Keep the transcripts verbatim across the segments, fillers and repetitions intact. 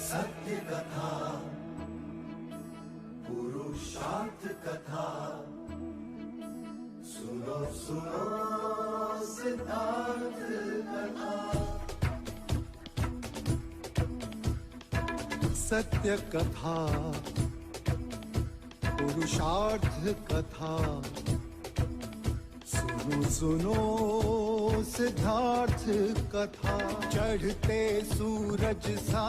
सत्य कथा, पुरुषार्थ कथा, सुनो सुनो सिद्धार्थ कथा। सत्य कथा, पुरुषार्थ कथा, सुनो सुनो सिद्धार्थ कथा। चढ़ते सूरज सा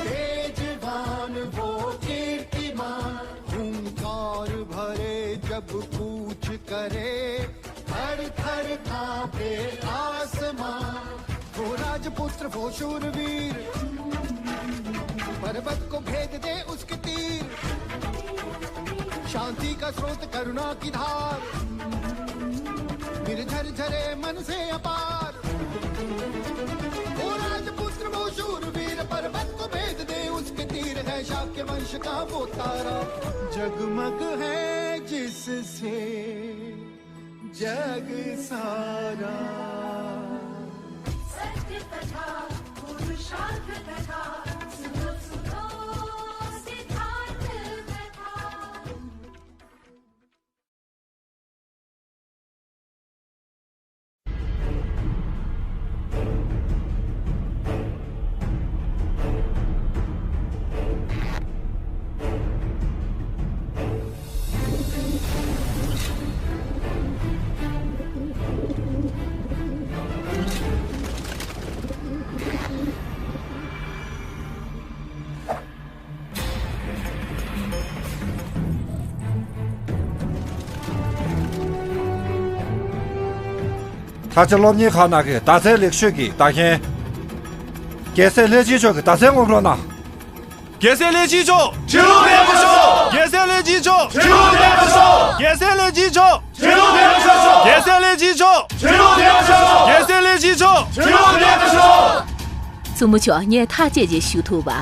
तेजवान वो कीर्तिमान, हुंकार भरे जब कूच करे, थर थर कांपे आसमां। वो राजपुत्र वो शूरवीर, पर्वत को भेद दे उसके तीर। शांति का स्रोत करुणा की धार, निर्झर झरे मन से अपार। वो राजपुत्र वो शूरवीर, पर्वत को भेद दे उसके तीर। है शाक्य वंश का वो तारा, जगमग है जिससे जग सारा। सत्य कथा, पुरुषार्थ कथा, सुनो सुनो सिद्धार्थ कथा। ད་ཆ་སློབ་གཉེར་ཁང་ནང་གི་རྟགས་མཚན་ལེགས་ཤོས་ཀྱི་རྟགས་མཁན། རྒྱལ་སྲས་ལྷས་བྱིན་མཆོག་གི་རྟགས་མཚན་སྔོག་རོགས་གནང་། རྒྱལ་སྲས་ལྷས་བྱིན་མཆོག་ཁྲི་ལོ་བརྟན་པར་ཤོག་རྒྱལ་སྲས་ལྷས་བྱིན་མཆོག་ཁྲི་ལོ་བརྟན་པར་ཤོག་རྒྱལ་སྲས་ལྷས་བྱིན་མཆོག་ཁྲི་ལོ་བརྟན་པར་ཤོག་རྒྱལ་སྲས་ལྷས་བྱིན་མཆོག་ཁྲི་ལོ་བརྟན་པར་ཤོག་རྒྱལ་སྲས་ལྷས་བྱིན་མཆོག་ཁྲི་ལོ་བརྟན་པར་ཤོག་བཙུན་མོ་མཆོག་ངས་ཐག་བཅད་རྗེས་ཞུ་ཐུབ་པ།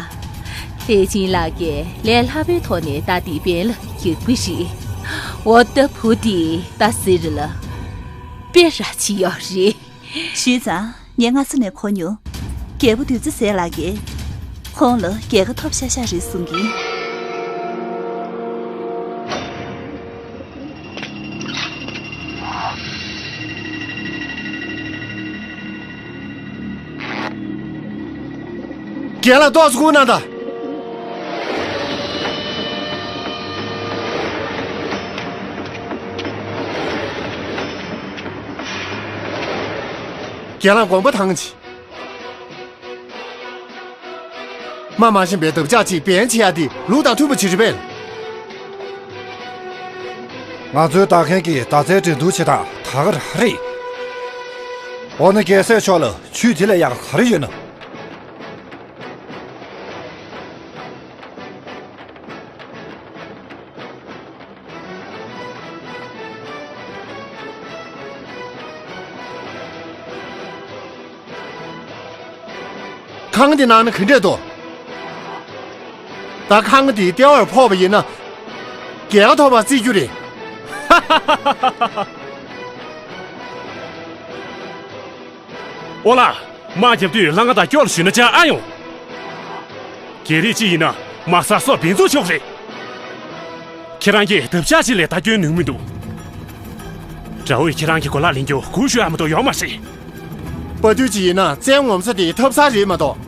ལྷས་བྱིན་ལགས་ཀྱིས་ལས་སླ་པོའི་ཐོག་ནས་རྟ་འདི་འབེན་ལ་རྒྱག་པ་རེད། འོ་ད་བུ་འདིས་རྟ་ཟེར་ལ་དཔེ་ར་ཅིག་ཡོད་རེད། ཞུས་ཙང་ངས་སྔ་ས་ནས་གོ་མྱོང་། རྒྱལ་པོ་བདུད་རྩི་ཟས་ལགས་ཀྱིས་ཁོང་ལ་རྒྱལ་ཁ་ཐོབ་ཤག་ཤག་རེད་གསུང་གིན། རྒན་ལགས་ཏོག་ཙམ་སྒུག་གནང་དང་། རྒན་ལགས་དགོངས་པ་དྭངས་ཅིག་སྨྲ་མ་ཤེས་པའི་འདབ་ཆགས་ཅིག་འབེན་བྱེད་ཡ་དེ་ལུགས་དང་མཐུན་པ་ཅིག་རེད་པས། ང་ཚོའི་བདག་རྐྱེན་གྱི་མདའ་རྩལ་འགྲན་བསྡུར་བྱེད་སྟངས་ད་ག་རང་རེད། འོ་ན་རྒྱལ་སྲས་མཆོག་ལ་ཇུས་དེ་ལས་ཡག་ག་རེ་ཡོད་ན། ཁང་འདི་ནང་ན་ག་འདྲས་འདུག་ད་ཁང་འདི་ལྟེ་བར་ཕོག་པ་ཡིན་ན། རྒྱལ་ཁ་ཐོབ་པ་བརྩི་རྒྱུ་རེད། ཨོ་ལགས། དམག་རྒྱབ་དུས་ལྷ་ང་དང་སྐྱོར་ཞུས་ན་ཅང་ཨ་ཡོང་། རྒྱལ་རིགས་གཅིག་ཡིན་ན་དམག་ས་སོགས་འབེན་འཛུགས་ཆོག་རེད། ཁྱེད་རང་གིས་འདབ་ཆགས་གཅིག་ལས་རྟ་སྐྱོན་ནུས་མི་འདུག་དགྲ་བོས་ཁྱེད་རང་གི་གོ་ལག་ལེན་རྒྱུ་སྒུག་ཤོག་ཨ་མ་གཏོགས་ཡོང་མ་སྲིད། དཔའ་བརྟུལ་གཅིག་ཡིན་ན་བཙན་ངོ་མཚར་དེའི་ཐབ་ཚང་རེད་མ་གཏོགས།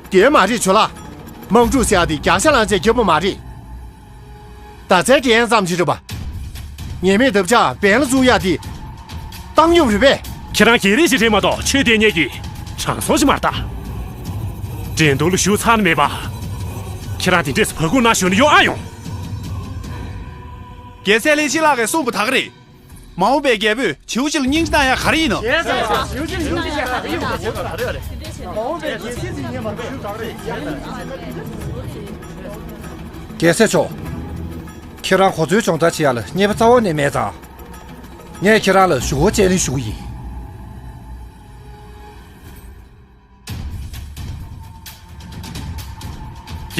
དེ་མ་རེད་ཇོ་ལགས། དམག་འཁྲུག་ཟེར་ཡ་དེ་རྒྱག་ཤ་ལངས་བྱས་རྒྱབ་པ་མ་རེད། མདའ་རྩལ་འགྲན་ཙམ་ཞིག་རེད་པ། ཉེས་མེད་འདབ་ཆགས་འབེན་ལ་བཙུགས་ཡ་དེ། བཏང་སྙོམས་རེད་པས། ཁྱེད་རང་རྒྱལ་རིགས་ཤིག་རེད་མ་གཏོགས་ཆོས་དད་མཁན་གྱི་དྲང་སྲོང་ཞིག་མ་རེད་ད། འགྲན་བསྡུར་ལ་ཞུགས་ཚར་ནི་མེད་པ། ཁྱེད་རང་དེ་འདྲས་སུ་བ་ཁུག་ནང་ཞུགས་ནི་ཡོང་ཨ་ཡོང་། རྒྱལ་སྲས་ལྷས་བྱིན་ལགས་ཀྱིས་གསུངས་པ་ད་ག་རེད། མ་འོངས་པའི་རྒྱལ་པོས་བྱིའུ་གཅིག་ལ་སྙིང་རྗེ་གནང་ཡ་ག་རེ་ཡིན་ནམ། རྒྱལ་སྲས་ལྷས་བྱིན་ལགས་ཀྱིས་གསུངས་པ་ད་ག་རེད། མ་འོངས་པའི་རྒྱལ་སྲས་ཀྱི་སྙན་པ་ཞུས་ད་ག་རེད། རྒྱལ་སྲས་མཆོག་ཁྱེད་རང་གོ་མཚོན་སྦྱོང་བརྡར་བྱེད་ཡ་ལ་རྙེད་པ་རྩ་བ་ནས་མེད་ཙང་། ངས་ཁྱེད་རང་ལ་ཞུ་སྒོ་བཅད་ལེན་ཞུ་གི་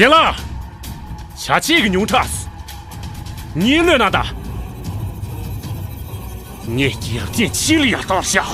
ཡིན། རྒན་ལགས། བྱ་བྱེད་ཀྱི་ཉུང་དྲགས། ངའི་བློས་ན་ད། ངས་རྒྱབ་རྟེན་ཕྱི་ལ་ཡར་བཏང་བཞག་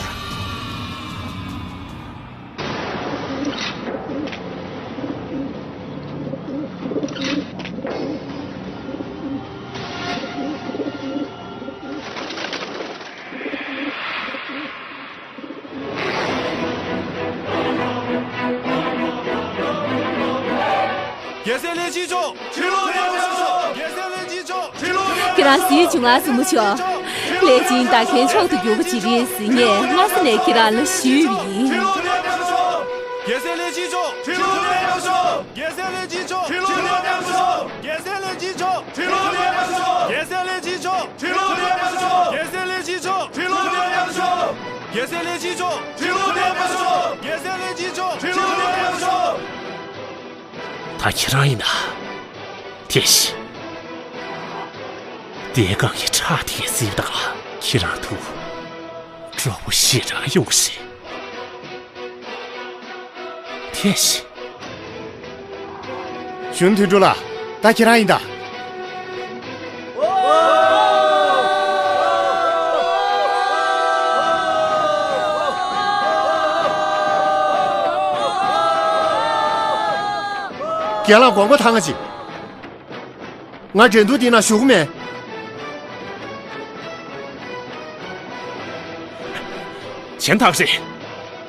རྒྱལ་སྲས་ལྷས་བྱིན་མཆོག་ཁྱེད་རང་སྲིད་བྱུང་ང་སྲུ་མོ་ཆོག་ལྷས་བྱིན་ད་ཁན་མཆོག་ཏུ་གྱུར་པ་ཅིག་རེད་ཟེར་ངས་སྔ་ས་ནས་ཁྱེད་རང་ལ་ཞུས་པ་ཡིན། རྒྱལ་སྲས་ལྷས་བྱིན་མཆོག་ཁྱེད་རང་སྲིད་བྱུང་རྒྱལ་སྲས་ལྷས་བྱིན་མཆོག་ཁྱེད་རང་སྲིད་བྱུང་རྒྱལ་སྲས་ལྷས་བྱིན་མཆོག་ཁྱེད་རང་སྲིད་བྱུང་རྒྱལ་སྲས་ལྷས་བྱིན་མཆོག་ཁྱེད་རང་སྲིད་བྱུང་རྒྱལ་སྲས་ལྷས་བྱིན་མཆོག་ཁྱེད་རང་སྲིད་བྱུང་རྒྱལ་སྲས་ལྷས་བྱིན་མཆོག་ཁྱེད་རང་སྲིད་བྱུང་རྒྱལ་སྲས་ལྷས་བྱིན་མཆོག་ཁྱེད་རང་སྲིད་བྱུང་། ད་ཁྱེད་རང་ཡིན་ན། ཐེ་ཤི། དེ་གང་གི་ཁྲག་དེ་གཟིགས་དང་ཁྱེད་རང་ཐུག་གྲོགས་པོ་ཞེ་དྲག་ཡོང་གི་རེད། ཐེ་ཤི། གཞོན་དོན་གྲུབ་ལགས། ད་ཁྱེད་རང་ཡིན་ད། རྒན་ལགས་དགོངས་པ་ཐང་ཅིག་ང་འགྲན་བསྡུར་འདི་ནང་ཞུགས་ཀྱི་མེད། གཞན་དག་རེད།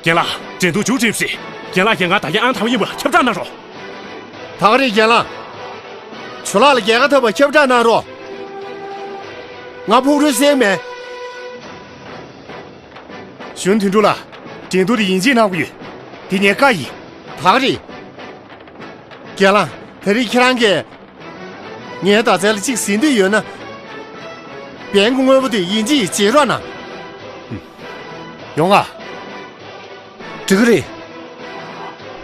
རྒན་ལགས་འགྲན་བསྡུར་མཇུག་སྒྲིལ་བྱེད། རྒན་ལགས་ཀྱིས་ང་ད་གིན་ཨང་དང་པོ་ཡིན་པ་ཁྱབ་བསྒྲགས་གནང་རོགས། ད་ག་རེད་རྒན་ལགས། ཇོ་ལགས་ལ་རྒྱལ་ཁ་ཐོབ་པ་ཁྱབ་བསྒྲགས་གནང་རོགས། ང་ཕུག་རོན་བསད་མེད། གཞོན་དོན་གྲུབ་ལགས། འགྲན་བསྡུར་དེ་ཡིན་གཅིག་གནང་དགོས་ཡོད། འདི་ངའི་བཀའ་ཡིན། ད་ག་རེད། རྒན་ལགས། ད་རེས་ཁྱེད་རང་གིས་ངའི་རྡ་རྩལ་ལ་གཅིག་ཟིན་འདོད་ཡོད་ན། བན་གྱི་དངོས་པོ་དེ་ཡིན་གཅིག་བརྗེ་རོགས་གནང་། ཡོང་ང་། འགྲིག་གི་རེད།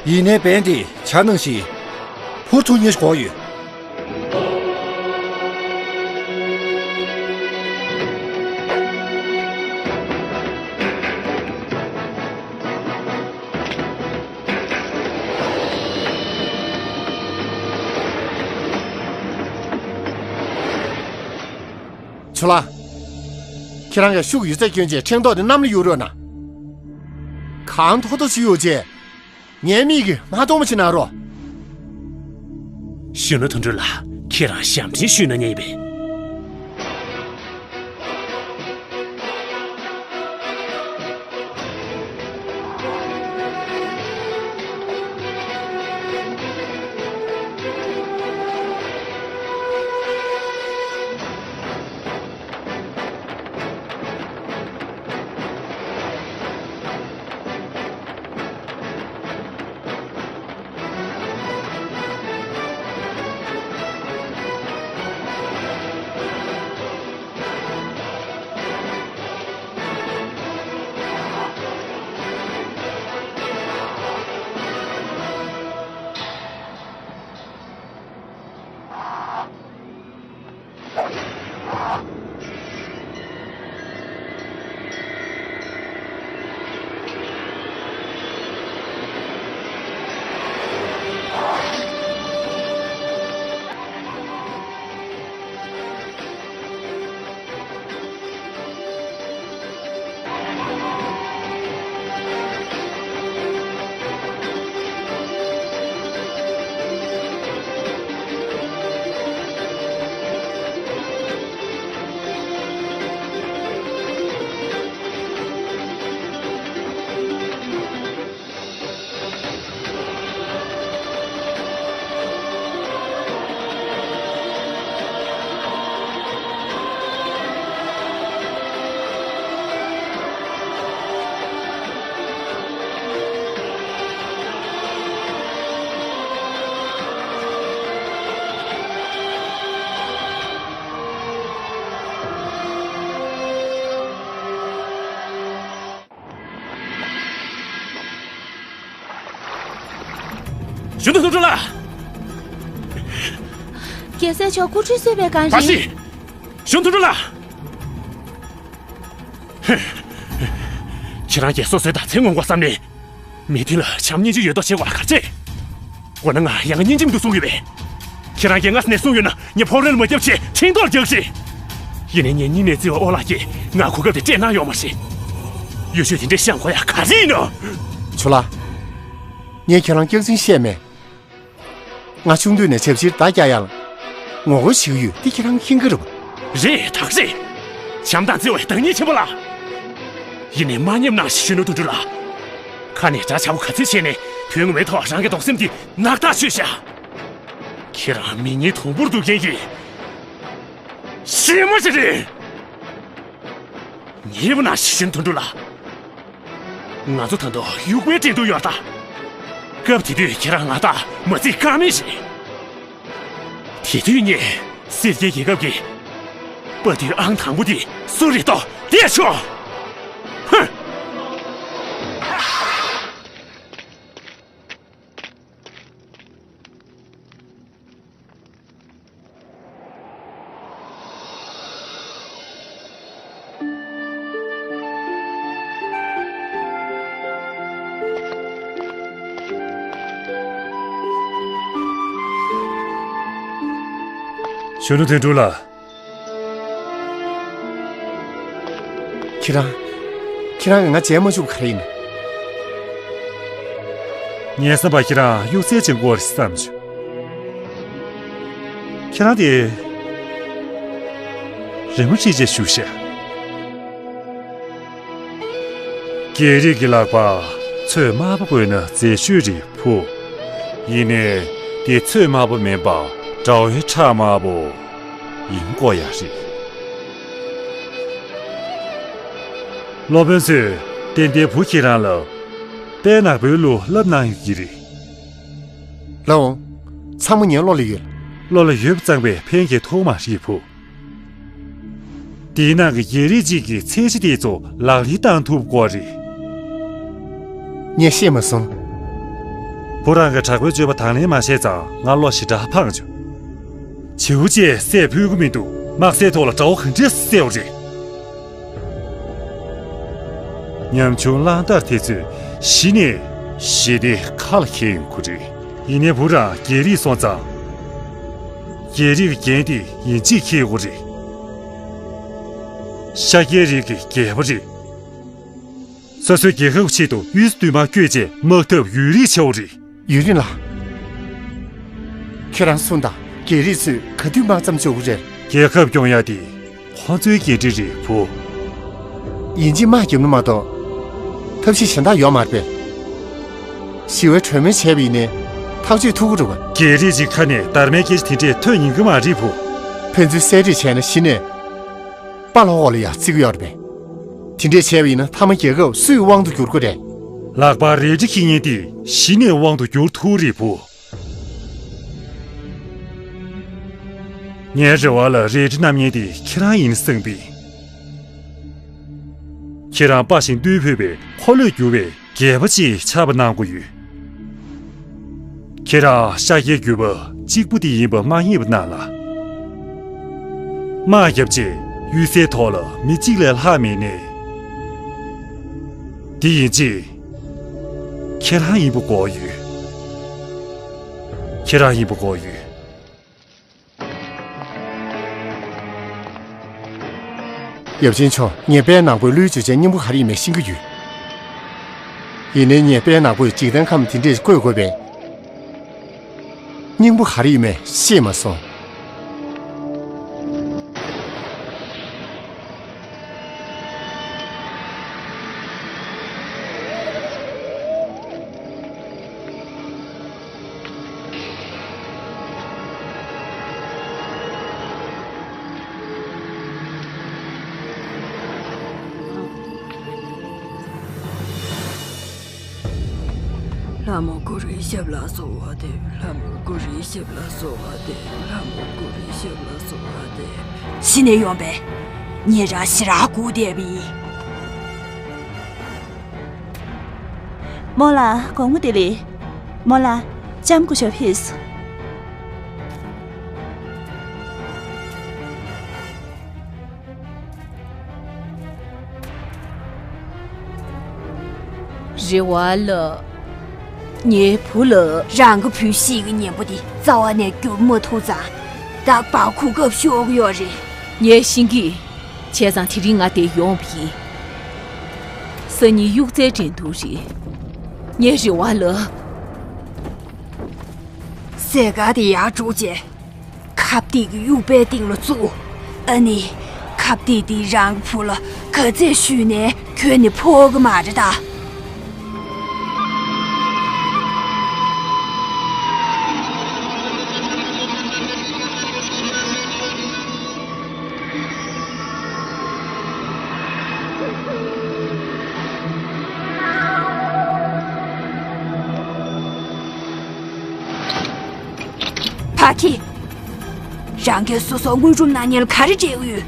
ཡིན་ནའི་བན་དེ་བྱ་ནང་བཞིན་འཕུར་ཐུབ་མཁན་ཞིག་དགོས་ཡོད། ཇོ་ལགས། ཁྱེད་རང་གིས་ཤུགས་ཡོད་ཚད་བསྐྱོན་བྱས་ཕྲེང་རྡོག་དེ་གནམ་ལ་གཡུག་རོགས་གནང་། གང་མཐོ་མཐོ་ཞིག་གཡུག་བྱས། ངའི་མིག་གིས་མ་མཐོང་བ་ཞིག་གནང་རོགས། གཞོན་ནུ་དོན་གྲུབ་ལགས། ཁྱེད་རང་ཞབས་འདྲེན་ཞུས་གནང་མཁན་ཡིན་པས། གཞོན་ནུ་དོན་གྲུབ་ལགས། རྒྱལ་སྲས་མཆོག་སྐུ་ཁྲུས་གསོལ་བའི་སྒང་རེད། བཀྲ་ཤིས། གཞོན་ནུ་དོན་གྲུབ་ལགས། ཁྱེད་རང་གིས་སོ་སོའི་བདག་འཛིན་ངོམ་དགོས་བསམ་ནས། མི་མཐུན་ལ་བྱམས་སྙིང་རྗེ་ཡོད་མདོག་བྱེད་དགོས་ལ་ག་རེ་བྱེད། འོ་ན་ང་ཡང་སྙིང་རྗེ་མི་འདུག་གསུང་གི་བས། ཁྱེད་རང་གིས་སྔ་ས་ནས་གསུངས་ཡོད་ན་ངས་ཕོག་རོན་མ་རྒྱབ་ཆེད་ཕྲེང་རྡོག་རྒྱག་ཤིག་ཡིན་ནའི་ངའི་སྙིང་ནས་བརྩི་བའི་ཨོ་ལགས་ཀྱིས་ང་གོ་སྐབས་དེ་སྤྲད་གནང་ཡོད་མ་རེད། ཡུལ་ཤུལ་དེ་འདྲའི་བཤམས་དགོས་ཡ་ག་རེ་ཡིན་ནམ། ཇོ་ལགས། ངས་ཁྱེད་རང་སྐྱག་རྫུན་བཤད་མེད། ང་ཆུང་དུས་ནས་ཞབས་ཕྱིར་མདའ་རྒྱག་ཡག་ལ་ངོ་རྒོལ་བྱེད་ཀྱི་ཡོད། འདི་ཁྱེད་རང་མཁྱེན་གྱི་རེད་པ། རེད། ད་ག་རེད། བྱམས་དང་བརྩེ་བའི་བདག་ཉིད་ཆེན་པོ་ལགས། ཡིན་ནའི་མ་ཉེས་གནང་ཞིག་གཞོན་ནུ་དོན་གྲུབ་ལགས། ཁ་ནས་འདྲ་ཆགས་པོ་ག་ཚོད་བྱས་ནས་དོན་ངོ་མའི་ཐོག་རང་གི་གདུང་སེམས་འདི་ནག་ཐག་ཆོད་བཞག་ཁྱེད་རང་མི་ངན་དུམ་བུར་གཏུབ་མཁན་གྱི་གཤེད་མ་ཞིག་རེད། ཉེས་པ་ནང་ཞི་ཞིང་དོན་གྲུབ་ལགས། ང་ཚོ་ད་དུང་དབྱུག་པའི་འགྲན་བསྡུར་ཡོད་ད། སྐབས་དེ་དུས་ཁྱེད་རང་ང་དང་མ་བརྩིས་ཀ་མེད་རེད། དེ་དུས་ངས་སེར་སྐྱའི་རྒྱལ་ཁབ་ཀྱི་དཔའ་རྟུལ་ཨང་དང་པོ་དེ་སུ་རེད་ལྟོས་བལྟས་ཤོག་ཧུ། གཞོན་ནུ་དོན་གྲུབ་ལགས། ཁྱེད་རང་། ཁྱེད་རང་གིས་ང་མཇལ་མ་བཅུག་ག་རེ་ཡིན། ངས་བསམ་པ་ཁྱེད་རང་གཡུག་རྩལ་ཅན་སྐོར་ཞིག་བསམ་བྱུང་། ཁྱེད་རང་དེ་རི་མོ་བྲིས་རྗེས་བཞུགས་ཤག་རྒྱལ་རིགས་ཀྱི་ལག་པར་ཚོས་དམར་པོ་བགོས་ན་མཛེས་ཤོས་རེད་བུ། ཡིན་ནའི་དེ་ཚོས་དམར་པོ་མིན་པར་དགྲ་བོའི་ཁྲག་དམར་པོ་ཡིན་དགོས་ཡ་རེད། སློབ་དཔོན་ཚོས་ཏན་ཏན་བུ་ཁྱེད་རང་ལ་དཔལ་ནག་པོའི་གླུ་བསླབ་གནང་ཡོད་ཀྱི་རེད། ལགས་འོང་། ཚང་མ་ངའི་བློ་ལ་ཡོད། བློ་ལ་ཡོད་པ་ཙམ་པས་ཕན་གྱི་ཐོགས་མ་རེད་བུ། དེའི་ནང་གི་རྒྱལ་རིགས་གཅིག་གི་ཚད་གཞི་དེ་ཚོ་ལག་ལེན་བསྟར་ཐུབ་དགོས་རེད། ངས་ཤེས་མ་སོང་། བུ་རང་གི་དྲག་པོའི་སྤྱོད་པ་དང་ལེན་མ་བྱས་ཙང་ང་བློ་ཞེ་དྲག་ཕངས་བྱུང་། བྱིའུ་ཅེས་སྲས་ཕུད་ཀྱི་མི་འདུག་དམག་སའི་ཐོག་ལ་དགྲ་བོ་ག་འདྲས་བསད་པ་རེད། ཉམ་ཆུང་གླང་དར་དེ་ཚོས་གཞི་ནས་ཞི་བདེ་ཁ་ལ་འཁྱེར་ཡོང་གི་རེད། ཡིན་ནའི་བུ་རང་རྒྱལ་རིགས་སོང་ཙང་། རྒྱལ་རིགས་ཀྱི་འགན་དེ་ཡིན་གཅིག་འཁྱེར་དགོས་རེད། ཤཱཀྱའི་རིགས་ཀྱི་རྒྱལ་པོ་རེད། སོ་སོའི་རྒྱལ་ཁབ་ཆེད་དུ་དབུས་སུ་བསྟུད་མར་བསྐྱོད་རྗེས་དམག་འཐབ་ཡུན་རིང་བྱེད་དགོས་རེད། ཡུན་རིང་ལགས། ཁྱེད་རང་གསུངས་དང་། རྒྱལ་རིགས་ཚོས་ག་དུས་དམག་མཚམས་འཇོག་གི་རེད། རྒྱལ་ཁབ་སྐྱོང་ཡ་དེ་ཁོ་ཚོའི་འགན་འཁྲི་རེད་བུ། ཡིན་གཅིག་དམག་རྒྱབ་ན་མ་གཏོགས་ཐབས་ཤེས་གཞན་དག་ཡོད་མ་རེད་པས། ཞི་བའི་གྲོས་མོལ་བྱས་པ་ཡིན་ནའི་ཐག་གཅོད་ཐུབ་ཀྱི་རེད་པ། རྒྱལ་རིགས་ཀྱི་ཁ་ནས་སྡར་མའི་སྐད་ཆ་དེ་འདྲས་ཐོན་ཡོང་གི་མ་རེད་བུ། ཕན་ཚུན་གསེད་བཀྲོལ་བྱས་ན་གཞི་ནས་དཔའ་ལྷོ་འོག་ལ་ཡང་བརྩི་གི་ཡོད་རེད་པས། དེ་འདྲས་བྱས་པ་ཡིན་ན་མཐའ་མ་རྒྱལ་ཁབ་སུའི་དབང་དུ་འགྱུར་གི་རེད། ལག་པར་རལ་གྲི་འཁྱེར་མཁན་དེ་གཞི་ནས་དབང་དུ་འགྱུར་ཐུབ་རེད་བུ། ངའི་རེ་བ་ལ་རལ་གྲི་བསྣམས་མཁན་དེ་ཁྱེད་རང་ཡིན་བསམ་པས། ཁྱེད་རང་དཔའ་ཞིང་རྟུལ་ཕོད་པའི་འཁོར་ལོས་སྒྱུར་བའི་རྒྱལ་པོ་ཅིག་ཆགས་པ་གནང་དགོས་ཡོད། ཁྱེད་རང་ཤཱཀྱའི་བརྒྱུད་པ་གཅིག་པུ་དེ་ཡིན་པ་མ་ངེས་པ་གནང་ལ། དམག་བརྒྱབ་རྗེས་གཡུལ་སའི་ཐོག་ལ་མི་གཅིག་ལས་ལྷག་མེད་ནས། དེ་ཡིན་གཅིག་ཁྱེད་རང་ཡིན་པ་དགོས་ཡོད། ཁྱེད་རང་ཡིན་པ་དགོས་ཡོད། ཡབ་ཆེན་མཆོག་ངས་དཔལ་ནག་པོའི་གླུའི་བརྗོད་བྱའི་སྙིང་པོ་ག་རེ་ཡིན་མིན་ཤེས་ཀྱི་ཡོད། ཡིན་ནའི་ངས་དཔལ་ནག་པོས་འཇིག་རྟེན་ཁམས་དེ་འདྲས་བཀོད་དགོས་པའི་སྙིང་པོ་ག་རེ་ཡིན་མིན་ཤེས་མ་སོང་། ལྷ་མོ་གུ་རུའི་ཞབས་ལ་གསོལ་བ་འདེབས། ལྷ་མོ་གུ་རུའི་ཞབས་ལ་གསོལ་བ་འདེབས། ལྷ་མོ་གུ་རུའི་ཞབས་ལ་གསོལ་བ་འདེབས། གཞི་ནས་ཡོང་པས། ཉེ་རང་ཞེ་དྲག་སྒུག་བསྡད་པ་ཡིན། རྨོ་ལགས་དགོང་མོ་བདེ་ལེགས། རྨོ་ལགས། ལྕམ་སྐུ་ཞབས་ཕེབས་སོང་། རེ་བ་ལགས། ངའི་བུ་ལགས། རང་གི་བུ་ཤི་གི་གཉེན་པོ་དེ་རྩ་བ་ནས་བསྒྱུར་མ་ཐུབ་ཙང་། ད་བར་གོ་སྐབས་ཤོར་གི་ཡོད་རེད། ངས་ཤེས་ཀྱི། བྱས་ཙང་དེ་རིང་ང་འདིར་ཡོང་བ་ཡིན། སང་ཉིན་གཡུག་རྩལ་འགྲན་བསྡུར་རེད། ངའི་རེ་བ་ལགས། ཟས་སྐལ་དེ་ཡར་སྒྲུག་བྱས། ཁབ་སྟེགས་ཀྱི་དབྱུག་པའི་སྟེང་ལ་བཙུགས། ཨ་ནི། ཁབ་སྟེགས་དེ་རང་གི་བུ་ལ་ག་ཚད་གཞུས་ནའི་ཁྱོན་ནས་ཕོག་གི་མ་རེད་ད། ཨ་ཁི། རང་གིས་སོ་སོ་དངོས་གྲུབ་གནང་མཁན་ལ་ག་རེ་སྤྲད་ཀྱི་ཡོད།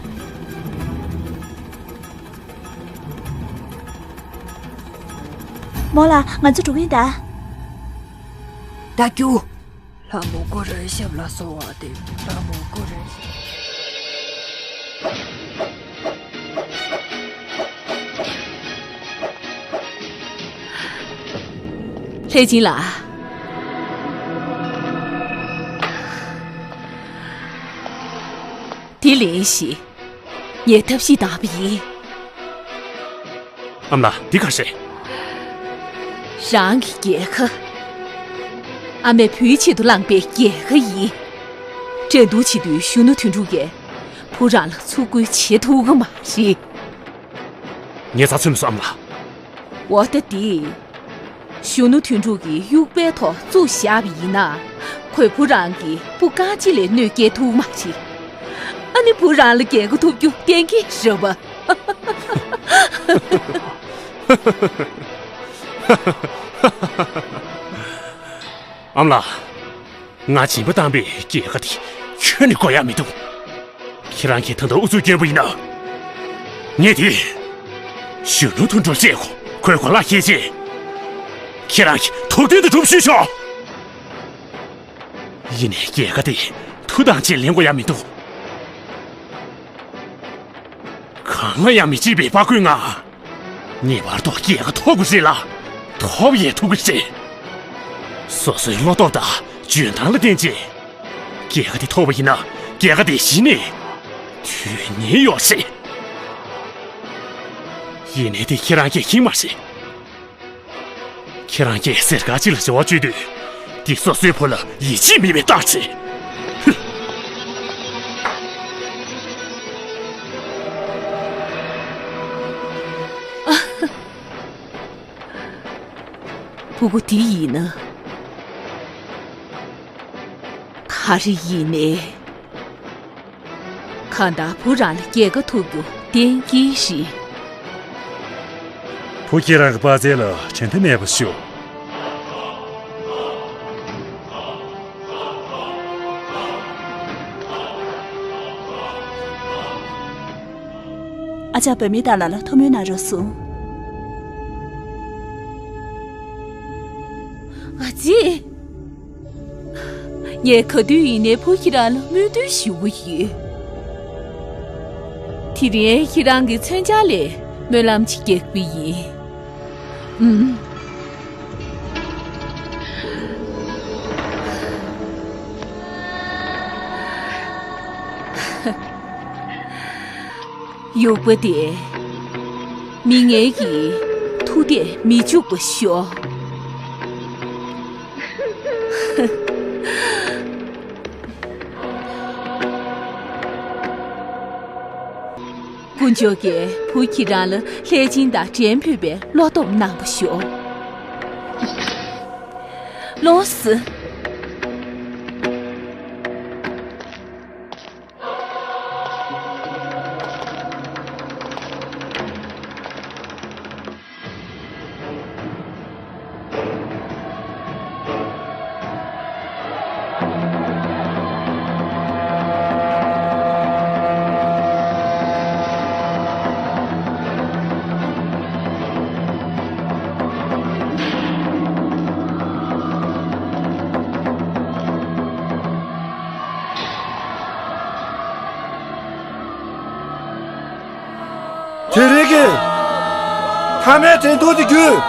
རྨོ་ལགས། ང་ཚོ་འགྲོ་གི་ཡིན་ད། ད་རྒྱུགས། ལྷ་མོ་ཀུ་རེ་ཤབ་ལ་སོགས་པ་དེ། ལྷ་མོ་ཀུ་རེ་ཤབ། ལྷས་སྦྱིན་ལགས། དེ་ལེན་ཞིག་ངས་ཐབས་ཤེས་བཏང་བ་ཡིན། ཨ་མ་ལགས། འདི་ག་རེད། རང་གི་རྒྱལ་ཁ། ཨ་མས་བུའི་ཆེད་དུ་བླངས་པའི་རྒྱལ་ཁ་ཡིན། འགྲན་བསྡུར་བྱེད་དུས་གཞོན་ནུ་དོན་གྲུབ་ཀྱིས་བུ་རང་ལ་ཚུར་རྒོལ་བྱེད་ཐུབ་ཀྱི་མ་རེད། ངས་ཚ་ཚོད་མི་སོང་ཨ་མ་ལགས། འོ་ད་འདི། གཞོན་ནུ་དོན་གྲུབ་ཀྱིས་དབྱུག་པའི་ཐོག་བཙུགས་བཞག་པ་ཡིན་ན། ཁོས་བུ་རང་གི་སྤུ་རྐང་གཅིག་ལས་གནོད་སྐྱེལ་ཐུབ་མ་རེད། ཨ་ནི་བུ་རང་ལ་རྒྱལ་ཁ་ཐོབ་རྒྱུ་གཏན་འཁེལ་རེད་པ། ཨ་མ་ལགས། ང་སྦྱིན་པ་བཏང་པའི་རྒྱལ་ཁ་དེ་ཁྱོན་ནས་དགོས་ཡག་མི་འདུག་ཁྱེད་རང་གིས་ད་ལྟ་ཨུ་ཚུགས་སྐྱོན་པ་ཡིན་ན། ངས་དེ། གཞོན་ནུ་དོན་གྲུབ་བཤད་གོ། ཁོའི་གོ་ལག་ཁྱེར་རྗེས། ཁྱེད་རང་གིས་ཐུབ་བསྟན་དུ་སྒྲུབ་ཤོག་ཡིན་ནའི་རྒྱལ་ཁ་དེ་མཐུ་དང་བཅས་ལེན་དགོས་ཡག་མི་འདུག་གང་ལ་ཡང་མི་བརྗེད་པའི་དཔའ་རྒོད་ང་། ངེས་པར་དུ་རྒྱལ་ཁ་ཐོབ་དགོས་རེད་ལ། ཐོབ་ཡང་ཐུབ་ཀྱི་རེད། སོ་སོའི་བློ་སྟོབས་དང་འཇོན་ཐང་ལ་བརྟེན་བྱས། རྒྱལ་ཁ་དེ་ཐོབ་པ་ཡིན་ན་རྒྱལ་ཁ་དེ་གཞི་ནས་དོན་གཉེར་ཡོད་རེད། ཡིན་ནའི་དེ་ཁྱེད་རང་གིས་མཁྱེན་མ་རེད། ཁྱེད་རང་གིས་གཟེར་དཀར་གཅིག་ལ་བྱ་བ་སྤྱོད་དུས། འདི་སོ་སོའི་བུ་ལ་ཡིད་ཆེས་མེད་པའི་རྟགས་རེད། ཕྲུ་གུ་འདི་ཡིན་ན། ག་རེ་ཡིན་ནའི། གང་ལྟར་བུ་རང་ལ་རྒྱལ་ཁ་ཐོབ་རྒྱུ་གཏན་འཁེལ་རེད། བུ་ཁྱེད་རང་གི་དཔའ་རྩལ་ལ་དྲན་མཐའ་མེད་པ་ཞུ། ཨ་ཅག་བུད་མེད་དག་ལ་ལ་ཐུགས་སྨོན་གནང་རོགས་གསུངས། ཨ་ཙི། ངས་ག་དུས་ཡིན་ནའི་བུ་ཁྱེད་རང་ལ་སྨོན་འདུན་ཞུ་གི་ཡོད། དེ་རིང་ཁྱེད་རང་གི་མཚོན་ཆ་ལས་སྨོན་ལམ་ཅིག་རྒྱག་གི་ཡིན། ཨུམ། དབྱུག་པ་དེས་མི་ངན་གྱི་ཐུགས་གཏད་མི་འཇུག་པར་ཤོག་དཀོན་མཆོག་གིས་བུ་ཁྱེད་རང་ལ་ལྷས་སྦྱིན་དང་འགྲན་ཕོད་པའི་བློ་སྟོབས་གནང་བར་ཤོག་ལོངས་སུ། དེ་རིང་གི་མཐའ་མའི་འགྲན་བསྡུར་དེ་བརྒྱུད།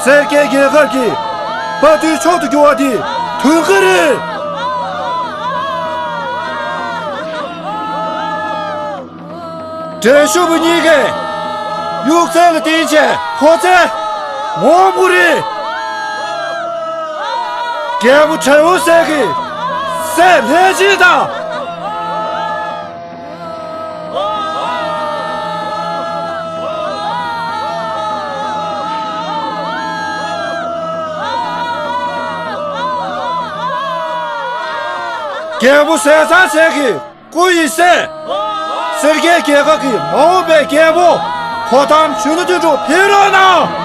སེར་སྐྱའི་རྒྱལ་ཁབ་ཀྱི་དཔའ་རྟུལ་མཆོག་ཏུ་གྱུར་བ་དེ་དོན་ག་རེད། འགྲན་ཞུགས་པ་གཉིས་ཀས་དབྱུག་རྩལ་ལ་བརྟེན་བྱས་ཕོ་རྩལ་ངོ་བོ་རེད། རྒྱལ་པོ་དྲེའུ་སེ་གི་སྲས་ལྷས་སྦྱིན་དང་། རྒྱལ་པོ་ཟས་གཙང་སེ་གི་སྐུ་ཡི་སྲས། སེར་སྐྱའི་རྒྱལ་ཁབ་ཀྱི་མ་འོངས་པའི་རྒྱལ་པོ་གོ་ཐམ་གཞོན་ནུ་དོན་གྲུབ་ཕེབས་རོགས་གནང་།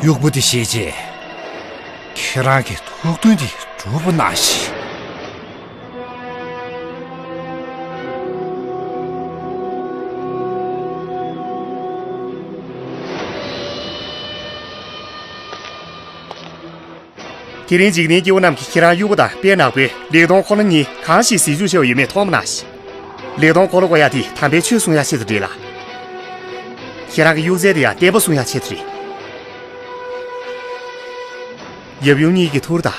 དབྱུག་པ་དེ་བཞེས་རྗེས། ཁྱེད་རང་གི་ཐུགས་འདུན་དེ་སྒྲུབ་པ་གནང་ཞིག། དེ་རིང་འཇིག་རྟེན་སྐྱེ་བོ་རྣམས་ཀྱིས་ཁྱེད་རང་དབྱུག་པ་དང་དཔལ་ནག་པོའི་ལེགས་མཐོང་འཁོར་ལོ་གཉིས་གང་ཞིག་ཟིལ་འཇུག་བྱས་པ་ཡོད་མེད་མཐོང་བ་གནང་ཞིག། ལེགས་མཐོང་འཁོར་ལོ་བསྐོར་ཡག་དེ་དམ་པའི་ཆོས་གསུང་ཡག་ཆེད་དུ་རེད་ལ། ཁྱེད་རང་གི་དབྱུག་རྫས་དེ་ཡང་བསྟན་པ་གསུང་ཡག་ཆེད་དུ་རེད། ཡབ་ཡུམ་གཉིས་ཀྱི་ཐུགས་དང་།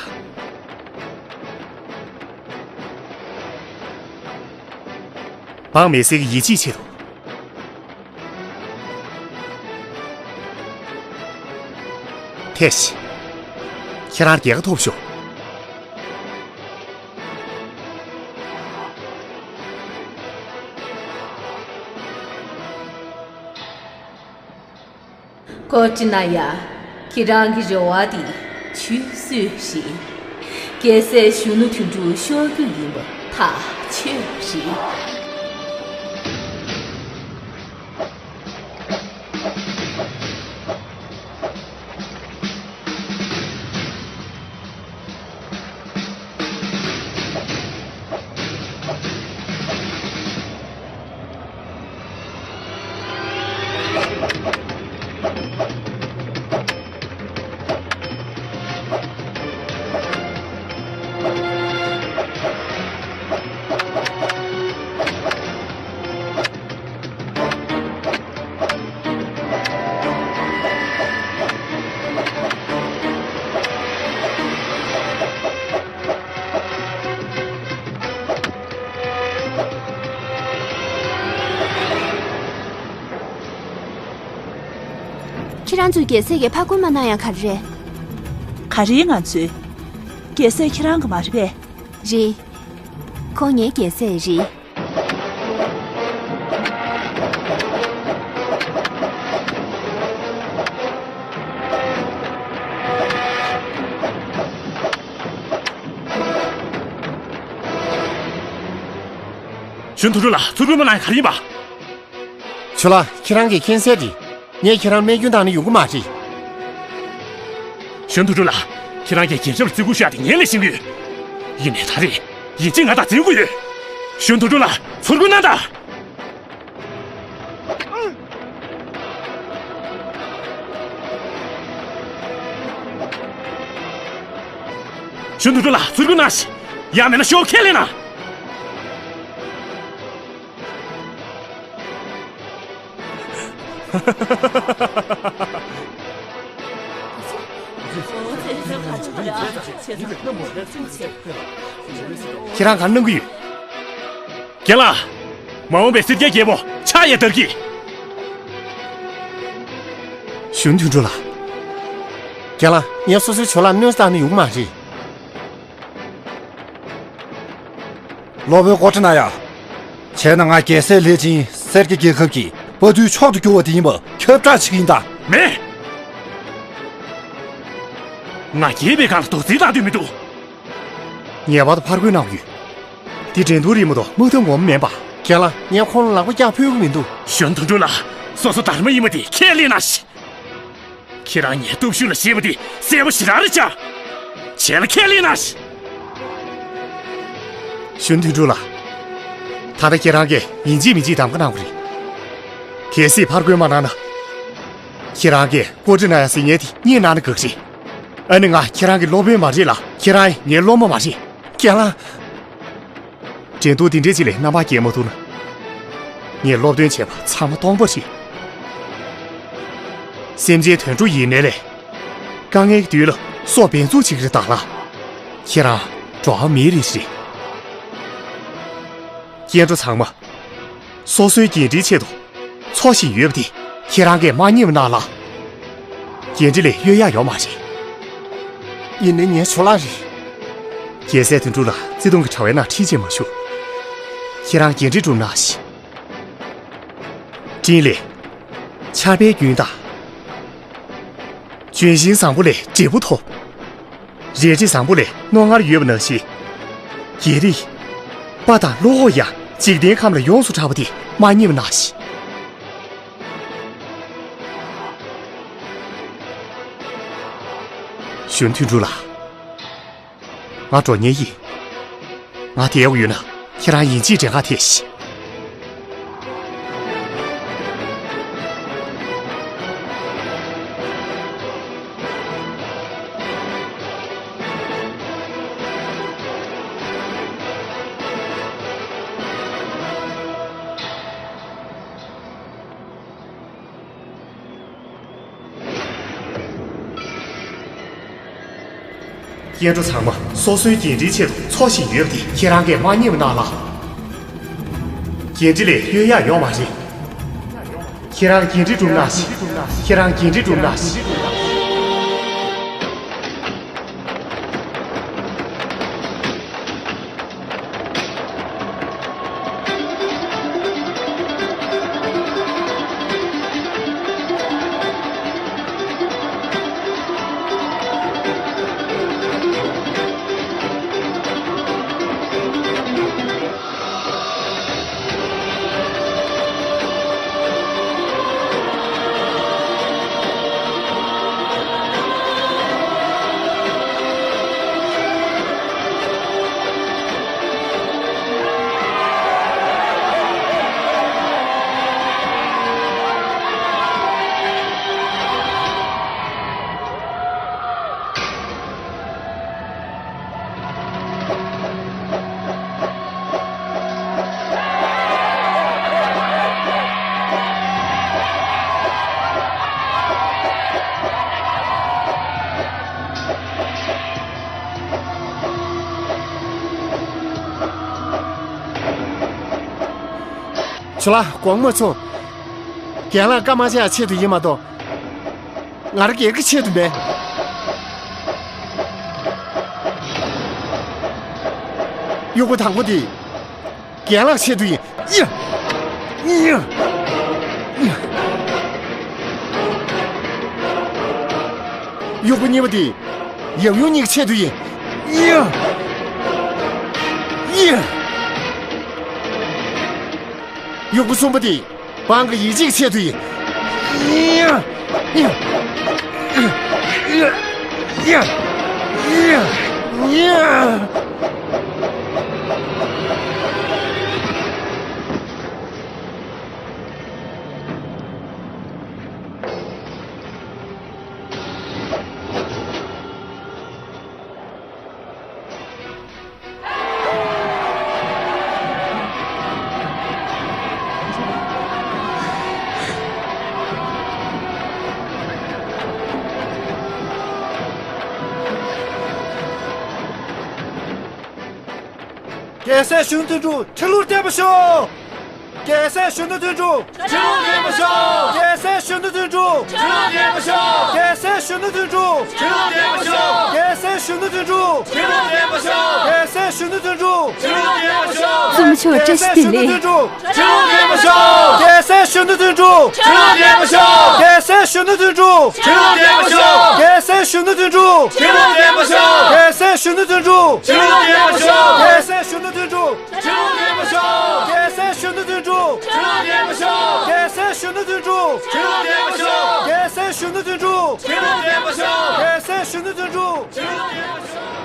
འབངས་མི་སེར་གྱི་ཡིད་ཆེས་ཆེད་དུ། ཐེ་ཤི། ཁྱེད་རང་རྒྱལ་ཁ་ཐོབ་ཤོག། ཀོ་ཅི་ན་ཡ། ཁྱེད་རང་གི་རེ་བ་དེ་ཆུད་ཟོས་རེད། རྒྱལ་སྲས་གཞོན་ནུ་དོན་གྲུབ་ཤོར་རྒྱུ་ཡིན་པ་ཐག་ཆོད་རེད། ཁྱེད་རང་ཚོས་རྒྱལ་སྲས་ཀྱི་ཕ་རྒོད་མ་གནང་ཡག་ག་རེ་རེད། ག་རེ་ང་ཚོས། རྒྱལ་སྲས་ཁྱེད་རང་གི་མ་རེད་པས། རེད། ཁོང་ངའི་རྒྱལ་སྲས་རེད། གཞོན་དུ་རུ་ལ་ཚུར་རྒོལ་མ་གནང་ག་རེ་ཡིན་པ། ཆོ་ལགས། ཁྱེད་རང་གིས་མཁྱེན་གསལ་རེད། ངས་ཁྱེད་རང་རྨས་སྐྱོན་བཏང་ན་ཡོང་གི་མ་རེད། གཞོན་དུ་འགྲོ་ལ། ཁྱེད་རང་གིས་རྒྱལ་ཁབ་ལ་བརྩི་བཀུར་ཞུ་ཡག་དེ་ངས་ལས་ཤེས་ཀྱི་ཡོད། ཡིན་ནའི་ད་རེས་ཡིད་ཆེས་ང་དང་འཛིན་དགོས་ཡོད། གཞོན་དུ་འགྲོ་ལ་ཚུར་རྒོལ་གནང་དང་། གཞོན་དུ་འགྲོ་ལ་ཚུར་རྒོལ་གནང་ཞིག། ཡང་མིན་ན་ཤོག་ཁས་ལེན་ན། ཁྱེད་རང་ག་རེ་གནང་གི་ཡོད། རྒན་ལགས། མ་འོངས་པའི་སེར་སྐྱའི་རྒྱལ་པོ་ཕྱག་གཡས་དར་གྱིས། གཞོན་དུ་འགྲོ་ལ། རྒན་ལགས། ངས་སོ་སོའི་ཇོ་ལགས་གནོད་བཏང་ན་ཡོང་གི་མ་རེད། སློབ་དཔོན་ཀོ་ཊ་ན་ཡ། བྱས་ན་ང་རྒྱལ་སྲས་ལས་ཅན་སེར་སྐྱ་རྒྱལ་ཁབ་ཀྱི་དཔའ་རྟུལ་མཆོག་ཏུ་གྱུར་བ་དེ་ཡིན་པ་ཁྱབ་བསྒྲགས་བྱེད་ཀྱི་ཡིན་ད། མེད། ང་རྒྱལ་བའི་སྒང་ལ་རྡོག་རྫིས་བཏང་འདོད་མི་འདུག། ངེས་པར་དུ་ཕར་རྒོལ་གནང་དགོས། འདི་འགྲན་བསྡུར་རེད་མ་གཏོགས་དམག་དོན་ངོ་མ་མིན་པ། རྒན་ལགས། ངས་ཁོང་ལ་ལག་པ་བཀྱག་ཕོད་ཀྱི་མི་འདུག། གཞོན་དུ་འགྲོ་ལ། སོ་སོ་སྡར་མ་ཡིན་པ་དེ་ཁས་ལེན་གནང་ཞིག། ཁྱེད་རང་ངའི་སྟོབས་ཤུགས་ལ་ཞེད་པ་དེ་གསལ་པོ་ཞེ་དྲག་རེད་ཤག། བྱས་ན་ཁས་ལེན་གནང་ཞིག། གཞོན་དུ་འགྲོ་ལ། ད་ལྟ་ཁྱེད་རང་གིས་ཡིན་གཅིག་མིན་གཅིག་གདམ་ག་གནང་དགོས་རེད། གལ་སྲིད་ཕར་རྒོལ་མ་གནང་ན། ཁྱེད་རང་གིས་ཀོ་ཊ་ན་ཡ་ཟེར་མཁན་དེ་རྙེད་གནང་ན་དགའ་གི་རེད། ཨ་ནི་ང་ཁྱེད་རང་གི་སློབ་དཔོན་མ་རེད་ལ། ཁྱེད་རང་ངའི་སློབ་མ་མ་རེད། རྒན་ལགས། འགྲན་བསྡུར་འདི་འདྲའི་ཅིག་ལ་རྣམ་པ་རྒྱལ་མ་ཐུབ་ན། ངས་སློབ་སྟོན་བྱས་པ་ཚང་མ་སྟོང་པ་རེད། སེམས་ཅན་དོན་གྲུབ་ཡིན་ནའི་ལས། དཀའ་ངལ་གྱི་དུས་ལ་སྲོག་འབེན་འཛུགས་བྱེད་ཀྱི་རེད་ད་ལ། ཁྱེད་རང་འགྲོ་བ་མིའི་རིགས་རེད། སྐྱེ་འགྲོ་ཚང་མ། སོ་སོའི་འགན་འཁྲིའི་ཆེད་དུ། འཚོ་བཞིན་ཡོད་པ་དེ་ཁྱེད་རང་གིས་མ་རྙེད་པ་གནང་ལ། འགན་འཁྲི་ལས་གཡོལ་ཡག་ཡོད་མ་རེད། ཡིན་ནའི་ངའི་ཇོ་ལགས་རེད། རྒྱལ་སྲས་དོན་གྲུབ་ལ་བརྩེ་དུང་གི་དྲ་བའི་ནང་ཁྲིད་བྱེད་མ་ཞུ། ཁྱེད་རང་འགན་འཁྲི་སྒྲུབ་གནང་ཞིག། འཕྲིན་ལས། ཆར་པའི་རྒྱུན་དང་། ལྗོན་ཤིང་བཟང་པོ་ལས་འབྲས་བུ་ཐོབ། རལ་གྲི་བཟང་པོ་ལས་རྣོ་ངར་ཡོད་པ་ནང་བཞིན། རྒྱལ་རིགས། དཔའ་དང་བློ་ཁོག་ཡང་འཇིག་རྟེན་ཁམས་ལ་ཡོངས་སུ་གྲགས་པ་དེ་མ་རྙེད་པ་ནང་བཞིན། གཞོན་དོན་གྲུབ་ལགས། ང་འགྲོ་མཁན་ཡིན། ང་བསྡད་ཡོད་ན་ཁྱེད་རང་ཡིན་གཅིག་དྲན་ག་ཐེ་ཤི། སྐྱེ་འགྲོ་ཚང་མ་སོ་སོའི་འགན་འཁྲིའི་ཆེད་དུ་འཚོ་བཞིན་ཡོད་པ་དེ་ཁྱེད་རང་གིས་མ་ངེས་པ་གནང་ལགས། འགན་འཁྲི་ལས་གཡོལ་ཡག་ཡོད་མ་རེད། ཁྱེད་རང་འགན་འཁྲི་སྒྲུབ་གནང་ཞིག་ཁྱེད་རང་འགན་འཁྲི་སྒྲུབ་གནང་ཞིག་ཇོ་ལགས་དགོངས་མ་ཚོམས། རྒན་ལགས་སྐར་མ་ཆག་ཆེད་དུ་ཡིན་མ་གཏོགས། ང་རང་སྒེར་གྱི་ཆེད་དུ་མེད། གཡོག་པོ་དང་པོ་དེ། རྒན་ལགས་ཆེད་དུ་ཡིན། ཡ། ཡ། ཡ། གཡོག་པོ་གཉིས་པ་དེ། ཡབ་ཡུམ་གཉིས་ཀྱི་ཆེད་དུ་ཡིན། ཡ། ཡ། གཡོག་པོ་གསུམ་པ་དེ། འབངས་ཀྱི་ཡིད་ཆེས་ཆེད་དུ་ཡིན། རྒྱལ་སྲས་གཞོན་ནུ་དོན་གྲུབ་ཁྲི་ལོར་བརྟན་པར་ཤོག་རྒྱལ་སྲས་གཞོན་ནུ་དོན་གྲུབ། ཁྲི་ལོར་བརྟན་པར་ཤོག་རྒྱལ་སྲས་གཞོན་ནུ་དོན་གྲུབ། ཁྲི་ལོར་བརྟན་པར་ཤོག་རྒྱལ་སྲས་གཞོན་ནུ་དོན་གྲུབ། ཁྲི་ལོར་བརྟན་པར་ཤོག་རྒྱལ་སྲས་གཞོན་ནུ་དོན་གྲུབ། ཁྲི་ལོར་བརྟན་པར་ཤོག་རྒྱལ་སྲས་གཞོན་ནུ་དོན་གྲུབ། ཁྲི་ལོར་བརྟན་པར་ཤོག་རྩོམ་མཆོག་བཀྲ་ཤིས་བདེ་ལེགས། ཁྲི་ལོར་བརྟན་པར་ཤོག་རྒྱལ་སྲས་གཞོན་ནུ་དོན་གྲུབ། ཁྲི་ལོར་བརྟན་པར་ཤོག་རྒྱལ་སྲས་གཞོན་ནུ་དོན་གྲུབ། ཁྲི་ལོར་བརྟན་པར་ཤོག་རྒྱལ་སྲས་གཞོན་ནུ་དོན་གྲུབ། ཁྲི་ལོར་བརྟན་པར་ཤོག་རྒྱལ་སྲས་གཞོན་ནུ་དོན་གྲུབ། ཁྲི་ལོར་བརྟན་པར་ཤོག་རྒྱལ་སྲས་གཞོན་ནུ་དོན་གྲུབ། ཁྲི་ལོར་བརྟན་པར་ཤོག་རྒྱལ་སྲས་གཞོན་ནུ་དོན་གྲུབ། ཁྲི་ལོར་བརྟན་པར་ཤོག་རྒྱལ་སྲས་གཞོན་ནུ་དོན་གྲུབ། ཁྲི་ལོར་བརྟན་པར་ཤོག་རྒྱལ་སྲས་གཞོན་ནུ་དོན་གྲུབ། ཁྲི་ལོར་བརྟན་པར་ཤོག་རྒྱལ་སྲས་གཞོན་ནུ་དོན་གྲུབ། ཁྲི་ལོར་བརྟན་པར་ཤོག་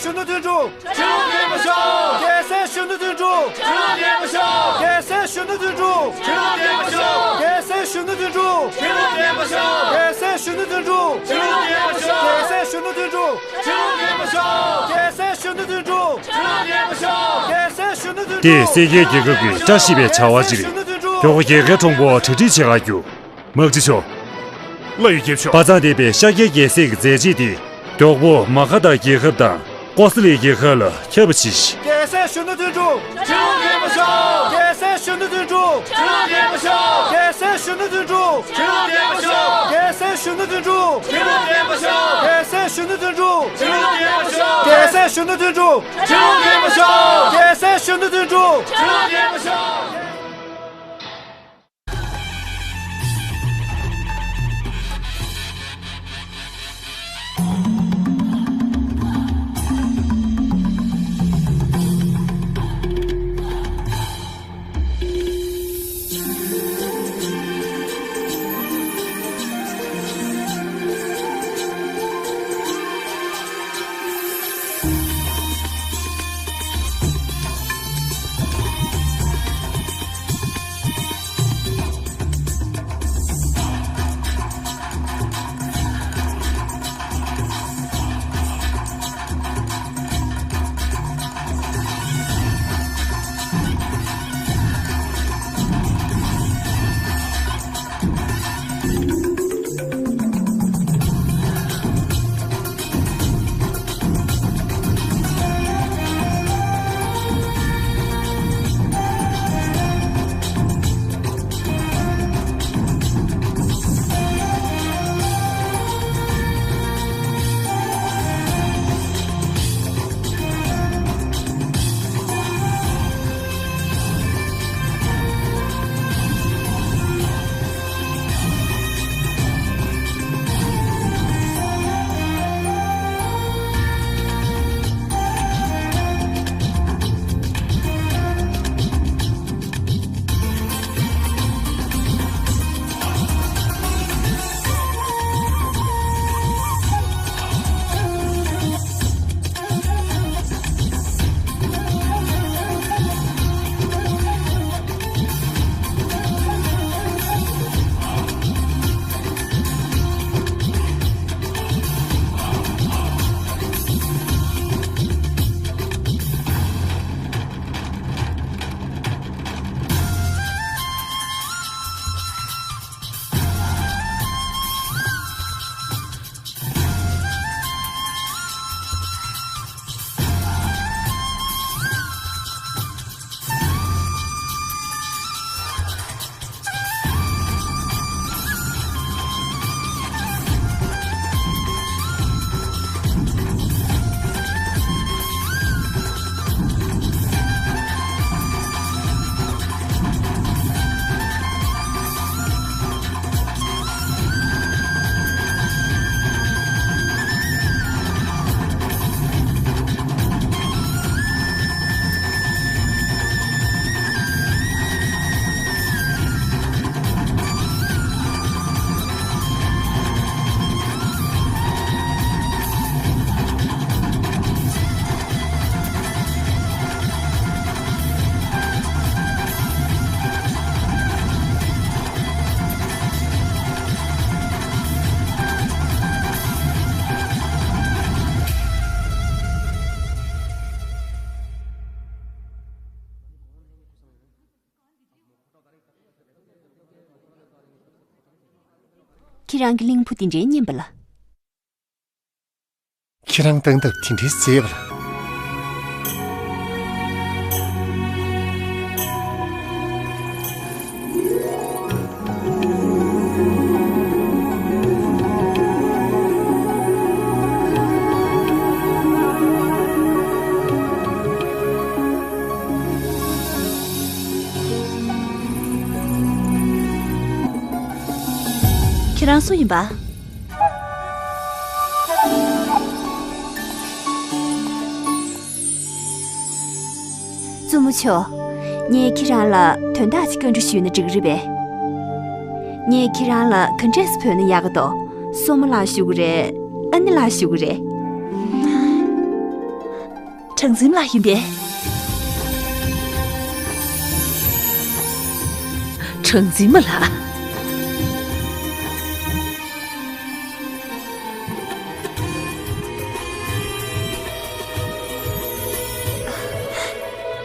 གཞོན་ནུ་དོན་གྲུབ། ཁྲི་ལོ་བརྟན་པོ་ཤོག་རྒྱལ་སྲས་གཞོན་ནུ་དོན་གྲུབ། ཁྲི་ལོ་བརྟན་པོ་ཤོག་རྒྱལ་སྲས་གཞོན་ནུ་དོན་གྲུབ། ཁྲི་ལོ་བརྟན་པོ་ཤོག་རྒྱལ་སྲས་གཞོན་ནུ་དོན་གྲུབ། ཁྲི་ལོ་བརྟན་པོ་ཤོག་རྒྱལ་སྲས་གཞོན་ནུ་དོན་གྲུབ། ཁྲི་ལོ་བརྟན་པོ་ཤོག་རྒྱལ་སྲས་གཞོན་ནུ་དོན་གྲུབ། ཁྲི་ལོ་བརྟན་པོ་ཤོག་རྒྱལ་སྲས་གཞོན་ནུ་དོན་གྲུབ། ཁྲི་ལོ་བརྟན་པོ་ཤོག་རྒྱལ་སྲས་གཞོན་ནུ་དོན་གྲུབ། དེས་སེར་སྐྱའི་རྒྱལ་ཁབ་ཀྱི་བཀྲ་ཤིས་པའི་བྱ་བ་ཅིག་མགྱོགས་པོ་རྒྱལ་ཁའི་གྲོང་པོར་གྲ་སྒྲིག་བྱེད་ག་རྒྱུ། དམག་སྤྱི་མཆོག་དབུས་གཙང་སྡེ་པའི་ཤཱཀྱའི་རྒྱལ་སྲས་ཀྱི་མཛད་རྗེས་དེ་མགྱོགས་པོ་མ་ག་དྷ་རྒྱལ་ཁབ་དང་ཀོ་ས་ལའི་རྒྱལ་ཁབ་ལ་ཁྱབ་པ་བྱས་ཤིང་། རྒྱལ་སྲས་གཞོན་ནུ་དོན་གྲུབ། ཁྲི་ལོ་བརྟན་པོ་ཤོག་རྒྱལ་སྲས་གཞོན་ནུ་དོན་གྲུབ། ཁྲི་ལོ་བརྟན་པོ་ཤོག་རྒྱལ་སྲས་གཞོན་ནུ་དོན་གྲུབ། ཁྲི་ལོ་བརྟན་པོ་ཤོག་རྒྱལ་སྲས་གཞོན་ནུ་དོན་གྲུབ། ཁྲི་ལོ་བརྟན་པོ་ཤོག་རྒྱལ་སྲས་གཞོན་ནུ་དོན་གྲུབ། ཁྲི་ལོ་བརྟན་པོ་ཤོག་རྒྱལ་སྲས་གཞོན་ནུ་དོན་གྲུབ། ཁྲི་ལོ་བརྟན་པོ་ཤོག་རྒྱལ་སྲས་གཞོན་ནུ་དོན་གྲུབ། ཁྲི་ལོ་བརྟན་པོ་ཤོག་ཁྱེད་རང་གི་གླིང་བུ་དེ་འདྲའི་སྙན་པ་ལ། ཁྱེད་རང་སྟངས་སྟབས་དེ་འདྲའི་མཛེས་པ་ལ། ཁྱེད་རང་སུ་ཡིན་པ། བཙུན་མོ་མཆོག་ངས་ཁྱེད་རང་ལ་དོན་དག་ཅིག་བཀའ་འདྲི་ཞུས་ན་འགྲིག་གི་རེད་པས། ངས་ཁྱེད་རང་ལ་ག་འདྲས་སེ་བོས་ན་ཡག་གི་འདུག་སྲུ་མོ་ལགས་ཞུ་གི་རེད། ཨ་ནེ་ལགས་ཞུ་གི་རེད། གྲངས་འཛིན་མ་ལགས་ཡིན་པས། གྲངས་འཛིན་མ་ལགས།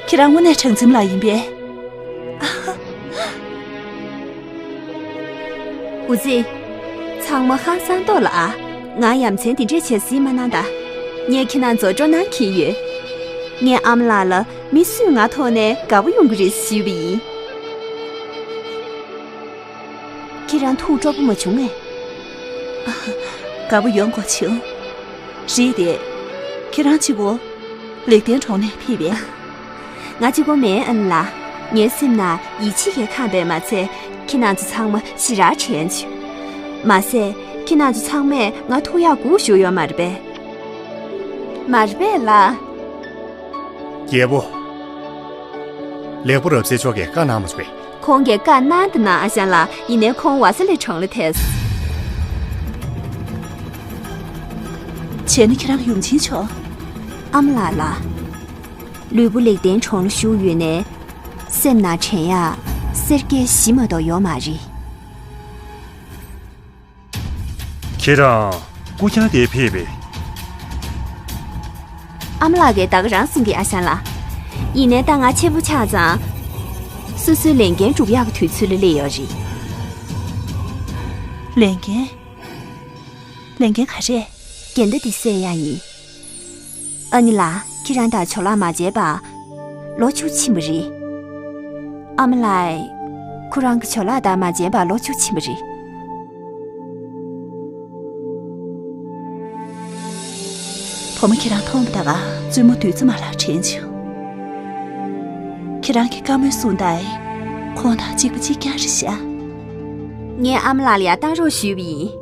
ཁྱེད་རང་དངོས་གནས་གྲངས་འཛིན་མ་ལགས་ཡིན་པས། འུ་ཙི། ཚང་མ་ཧང་སང་དོགས་ལ་ཨ། ང་ཡ་མཚན་དེ་འདྲས་བྱས་ཟིན་མ་གནང་ད། ངས་ཁྱེད་རང་ཚོ་སྤྲོ་སྣང་འཁྱེར་ཡོད། ངས་ཨ་མ་ལགས་ལ་མི་སུས་ང་མཐོང་ནས་དགའ་པོ་ཡོང་གི་རེད་ཞུས་པ་ཡིན། ཁྱེད་རང་ཐུགས་སྤྲོ་པོ་མ་བྱུང་ངས། དགའ་པོ་ཡོང་དགོས་བྱུང་། རེད་དེ། ཁྱེད་རང་གཅིག་པོ། ལེགས་ལྡན་གྲོང་ནས་ཕེབས་པས། ང་གཅིག་པོ་མིན་ཨ་ལ། ངའི་སེམས་ན་ཡིད་ཆེས་ཀྱིས་ཁེངས་པས་མ་ཚད་ཁྱེད་རང་ཚོ་ཚང་མ་ཞེ་དྲག་དྲན་བྱུང་། མ་ཟད་ཁྱེད་རང་ཚོ་ཚང་མས་ང་ཐུགས་ཡག་སྒུག་བཞུགས་ཡོད་མ་རེད་པས། མ་རེད་པས་ལ། རྒྱལ་པོ། ལེགས་པོ་རབ་གསལ་མཆོག་གིས་བཀའ་གནང་མ་བྱུང་བས། ཁོང་གིས་བཀའ་གནང་དང་གནང་ཨ་ཞང་ལགས། ཡིན་ནའི་ཁོང་ཝ་ས་ལི་གྲོང་ལ་ཐལ། བྱས་ན་ཁྱེད་རང་ཡུམ་ཆེན་མཆོག་ཨ་མ་ལགས་ལ། ལུས་པོ་ལེགས་ལྡན་གྲོང་ལ་བཞུགས་ཡོད་ནའི། སེམས་ནང་དྲན་ཡག་སེར་སྐྱའི་གཞི་མ་གཏོགས་ཡོད་མ་རེད། ཁྱེད་རང་སྐུ་རྐྱང་དེ་ཕེབས་པས། ཨ་མ་ལགས་ཀྱིས་ད་ག་རང་གསུང་གི་ཨ་ཞང་ལགས། ཡིན་ནའི་ད་ང་ཆེན་པོ་ཆགས་ཙང་། སོ་སོའི་ལས་འགན་སྒྲུབ་ཡག་གི་དུས་ཚོད་ལ་སླེབས་ཡོད་རེད། ལས་འགན། ལས་འགན་ག་རེ། འགལ་ཟླ་འདི་སེལ་ཡག་ཡིན། ཨ་ནི་ལགས། ཁྱེད་རང་དང་ཇོ་ལགས་མ་མཇལ་བར་ལོ་བཅུ་ཕྱིན་པ་རེད། ཨ་མ་ལགས། ཁོ་རང་གི་ཇོ་ལགས་དང་མ་མཇལ་བར་ལོ་བཅུ་ཕྱིན་པ་རེད། བུ་མོ་ཁྱེད་རང་མཐོང་བ་ད་ག་བཙུན་མོ་བདུད་རྩི་མ་ལགས་དྲན་བྱུང་། ཁྱེད་རང་གི་བཀའ་མོལ་གསུང་སྟངས་ཁོང་དང་གཅིག་པ་གཅིག་རྐྱང་རེད་ཤག་ངས་ཨ་མ་ལགས་ལ་ཡར་བཏང་རོགས་ཞུས་པ་ཡིན།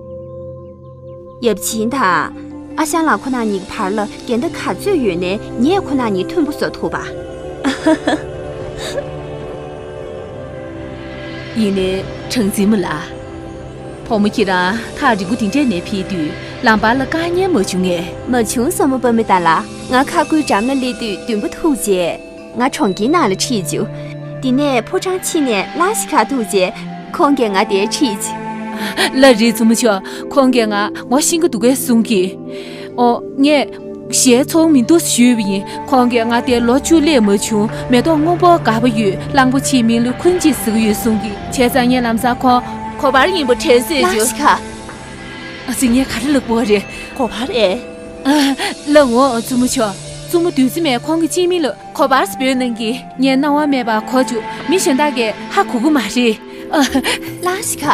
ཡབ་ཆེན་དང་། ཨ་ཞང་ལགས་ཁོ་ན་གཉིས་ཀྱི་བར་ལ་འགལ་ཟླ་ག་ཚོད་ཡོད་ནའི་ངས་ཁོ་ན་གཉིས་མཐུན་པོ་བཟོ་ཐུབ་པ། ཡིན་ནའི་གྲངས་འཛིན་མ་ལགས། བུ་མོ་ཁྱེད་རང་ཐག་རིང་པོ་དེ་འདྲས་ནས་ཕེབས་དུས་ལམ་བར་ལ་དཀའ་ངལ་མ་བྱུང་ངས། མ་བྱུང་སོ་མོ་པ་མི་ལྟ་ལ། ང་ཁ་ཁུའི་འགྲམ་ལ་སླེབས་དུས་མདུན་པ་ཐུག་རྗེས། ང་གྲོང་ཁྱེར་ནང་ལ་ཁྲིད་བཅུག་དེ་ནས་ཕོ་བྲང་ཕྱི་ནས་ལ་ཤི་ཁ་ཐུག་རྗེས། ཁོང་གིས་ང་དེར་ཁྲིད་བཅུག་ལ་རེད་བཙུན་མོ་མཆོག་ཁོང་གིས་ང་ངོ་ཤེས་ཀྱི་འདུག་གས་གསུང་གི་ཨོ། ངས་ཞལ་ཚོང་མི་འདུག་ཞུས་པ་ཡིན། ཁོང་གིས་ང་དེར་ལོ་བཅུ་སླེབས་མ་བྱུང་། མེ་ཏོག་སྔོན་པོ་དགའ་པོ་ཡོད། གླང་པོ་ཆེའི་མིང་ལ་འཁོན་འཇིགས་ཟེར་གྱི་ཡོད་གསུང་གི་བྱས་ཙང་ངས་ལམ་སང་ཁོང་གོ་བར་ཡིན་པ་དྲན་སོང་ལ་ཞི་ཁ་ཨ་ཙི་ངས་ག་རེ་ལབ་དགོས་པ་རེད། གོ་བར་ཨེ། ལ་འོ་བཙུན་མོ་མཆོག་བཙུན་མོ་བདུད་རྩི་མས་ཁོང་གི་སྤྱི་མིང་ལ་གོ་བར་སྤོས་གནང་གི་ངས་སྣང་བ་མེད་པར་གོ་བཅུག་མི་གཞན་དག་གིས་ཧ་གོ་གི་མ་རེད། ལ་ཤི་ཁ་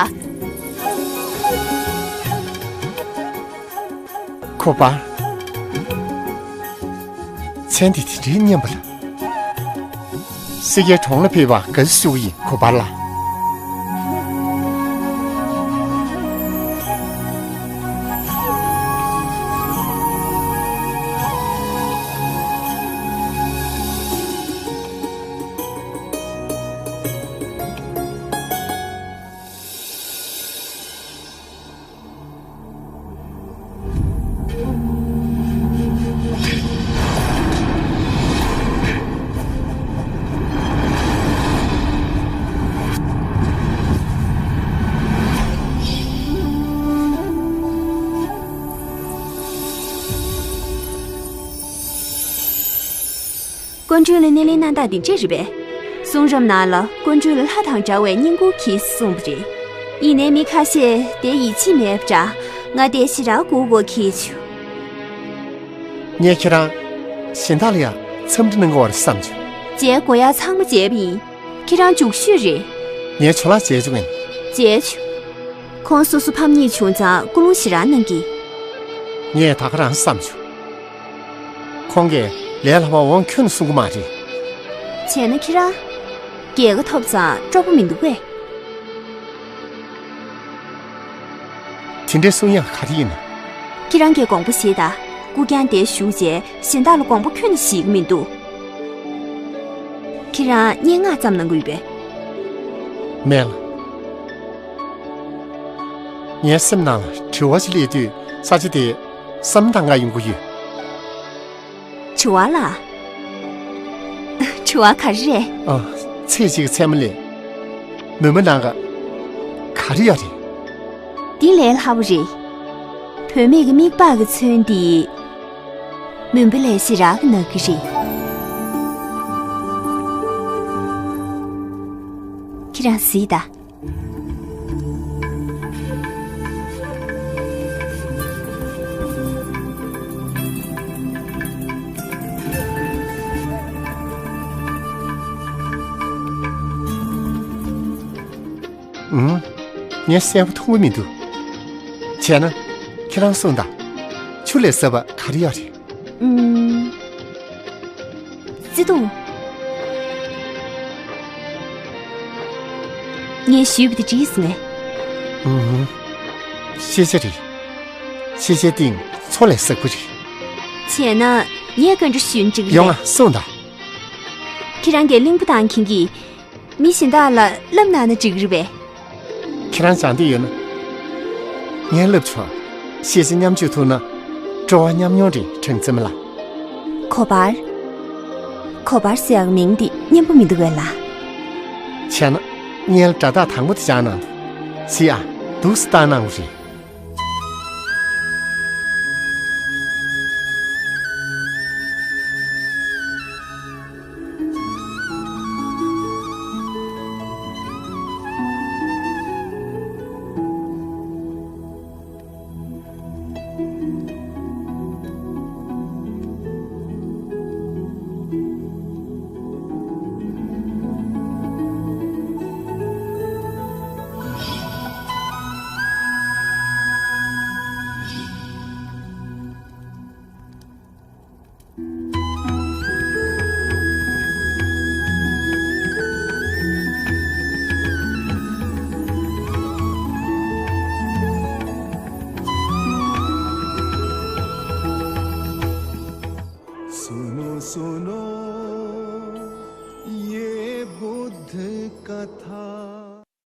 གོ་བར། མཚན་དེ་དེ་འདྲའི་སྙན་པ་ལ། སེར་སྐྱའི་གྲོང་ལ་ཕེབས་པར་དགའ་བསུ་ཞུ་གི་ཡིན་གོ་བར་ལ། དཀོན་མཆོག་ལ་སྣེ་ལེན་གནང་སྟངས་འདི་འདྲས་རེད་པས། གསུང་རབ་ནང་ལ་དཀོན་མཆོག་ལ་ལྷ་དང་འདྲ་བའི་བསྙེན་བཀུར་གྱིས་གསུངས་པ་རེད། ཡིན་ནའི་མི་ཁ་ཤས་དེ་ཡིད་ཆེས་མེད་པ་འདྲ། ང་དེ་ཞེ་དྲག་སྒུག་དགོས་ཁེལ་བྱུང་། ངས་ཁྱེད་རང་གཞན་དག་ལ་ཡང་འཚམས་འདྲི་གནང་དགོས་པ་རེད་བསམ་བྱུང་། མཇལ་དགོས་ཡག་ཚང་མ་མཇལ་བ་ཡིན། ཁྱེད་རང་མཇུག་ཤོས་རེད། ངས་ཇོ་ལགས་མཇལ་བྱུང་ངས། མཇལ་བྱུང་། ཁོང་སོ་སོ་ཕམ་ཉེས་བྱུང་ཙང་སྐུ་རླུང་ཞེ་དྲག་གནང་གི་ངས་ད་ག་རང་བསམ་བྱུང་། ཁོང་གིས་ལས་སླ་བ་འོང་ཁྱོན་ནས་གསུང་གི་མ་རེད། བྱས་ན་ཁྱེད་རང་། རྒྱལ་ཁ་ཐོབ་ཙང་སྤྲོ་པོ་མི་འདུག་གས། དེ་འདྲའི་གསུང་ཡག་ག་རེ་ཡིན་ན། ཁྱེད་རང་གིས་དགོངས་པ་བཞེས་དང་སྐུ་རྐྱང་དེར་བཞུགས་རྗེས་གཞན་དག་ལ་དགོངས་པ་ཁྱོན་ནས་བཞེས་ཀྱི་མི་འདུག་ཁྱེད་རང་སྙན་ངག་ཙམ་གནང་གི་ཡོད་པས། མེད་ལགས། ངའི་སེམས་ནང་ལ་དྲི་བ་ཞིག་སླེབས་དུས་ས་ཆ་དེ་བསམ་བློ་བཏང་ག་ཡོང་གི་ཡོད། དྲི་བ་ལ། དྲི་བ་ག་རེ་རེད། ཨ། ཚེས་གཅིག་གི་མཚན་མོ་ལ་མུན་པ་ནང་ག་ག་རེ་ཡོད་རེད། འདི་ལས་སླ་པོ་རེད། བུད་མེད་ཀྱི་མིག་པགས་ཀྱི་ཚོན་འདི་མུན་པ་ལས་ཞེ་དྲག་གི་ནག་གི་རེད། ཁྱེད་རང་གཟིགས་དང་། ཨུམ། ངས་གསལ་པོ་མཐོང་གི་མི་འདུག་བྱས་ན། ཁྱེད་རང་གསུངས་དང་། ཆུ་ལས་ཟབ་པ་ག་རེ་ཡོད་རེད། ཨུམ། བརྩེ་དུང་། ངས་ཞུས་པ་དེ་འགྲིག་སོང་ངས། ཨུམ། ཤེས་བྱ་རེད། ཤེས་བྱའི་སྟེང་མཚོ་ལས་ཟབ་པོ་རེད། བྱས་ན་ངས་ག་འདྲ་ཞུས་ན་འགྲིག་གི་ཡོང་ང་། གསུངས་དང་། ཁྱེད་རང་གིས་གླིང་བུ་དང་ཁྱིམ་གྱི་མི་གཞན་དག་ལ་བསླབ་གནང་ན་འགྲིག་གི་རེད་པས། ཁྱེད་རང་སྦྱང་འདོད་ཡོད་ན། ངས་བསླབ་ཆོག་ཤེས་བྱ་མཉམ་སྤྱོད་ཐུབ་ན། སྤྲོ་བ་མཉམ་མྱོང་རེད། དྲང་བཙན་མ་ལགས། གོ་བར། གོ་བར་ཟེར་ཡག་མིང་འདི་སྙན་པོ་མི་འདུག་པས་ལགས། བྱས་ན་ངས་སྒྲ་ཐག་དང་པོ་དེ་སྦྱང་གནང་དང་། གཟིགས་ཨ། འདུག་སེ་བཏང་གནང་དགོས་རེད། सुनो सुनो ये बुद्ध कथा।